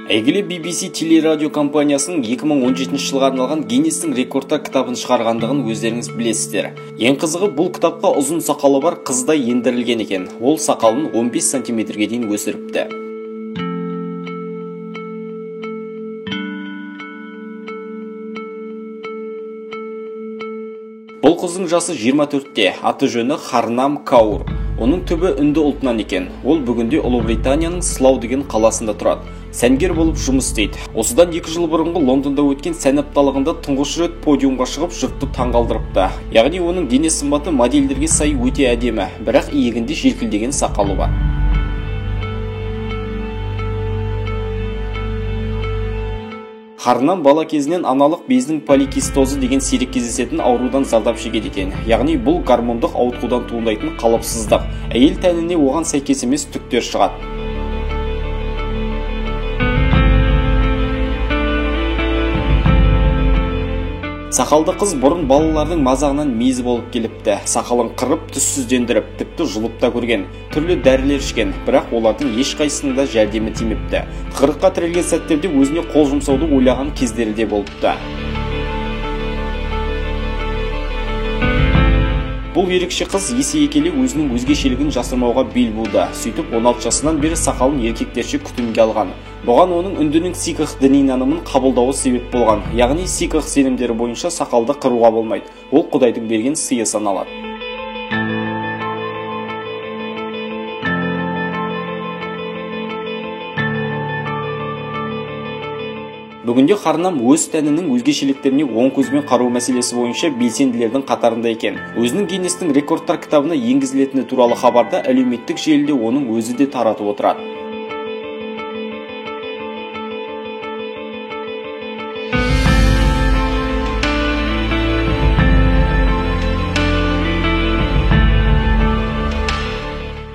Әйгілі BBC телерадио компаниясының 2017 жылға арналған Гиннестің рекордтар кітабын шығарғандығын өздеріңіз білесіздер. Ең қызығы, бұл кітапқа ұзын сақалы бар қыз да ендірілген екен. Ол сақалын 15 сантиметрге дейін өсіріпті. Бұл қыздың жасы 24-те, аты жөні Харнам Каур. Оның түбі үнді ұлтынан екен. Ол бүгінде Ұлыбританияның Слау деген қаласында тұрады. Сәнгер болып жұмыс істейді. Осыдан 2 жыл бұрынғы Лондонда өткен сән апталығында тұңғыш рет подиумға шығып жұртты таңғалдырыпты. Яғни оның дене сымбаты модельдерге сай өте әдемі, бірақ иегінде желкілдеген сақалы бар. Харнам бала кезінен аналық бездің поликистозы деген сирек кездесетін аурудан зардап шегеді екен. Яғни бұл гормондық ауытқудан туындайтын қалыпсыздық. Әйел тәніне оған сәйкес емес түктер шығады. Сақалды қыз бұрын балалардың мазағынан мезі болып келіпті. Сақалын қырып, түссіздендіріп, тіпті жұлып та көрген. Түрлі дәрілер ішкен, бірақ олардың ешқайсысының да жәрдемі тимепті. Қырыққа тірелген сәттерде өзіне қол жұмсауды ойлаған кездері де болыпты. Бұл ерекше қыз есейе келе өзінің өзгешелігін жасырмауға бел буды. Сөйтіп 16 жасынан бері сақалын еркектерше күтімге алған. Бұған оның үндінің сикх діни нанымын қабылдауы себеп болған. Яғни сикх сенімдері бойынша сақалды қыруға болмайды. Ол Құдайдың берген сыйы саналады. Бүгінде Харнам өз тәнінің өзгешеліктеріне оң көзбен қарау мәселесі бойынша белсенділердің қатарында екен. Өзінің Гиннестің рекордтар кітабына енгізілетіні туралы хабарды әлеуметтік желіде оның өзі де таратып отырады.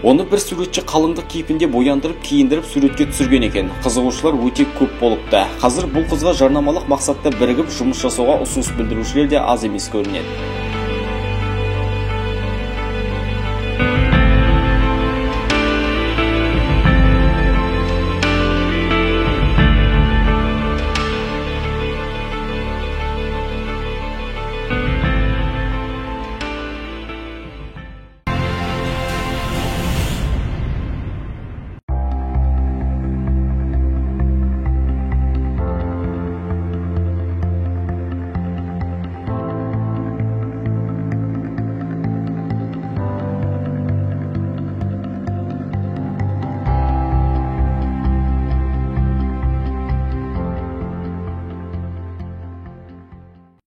Оны бір суретші қалыңдық кейпінде бояндырып, киіндіріп суретке түсірген екен. Қызығушылар өте көп болыпты. Қазір бұл қызға жарнамалық мақсатта бірігіп жұмыс жасауға ұсыныс білдірушілер де аз емес көрінеді.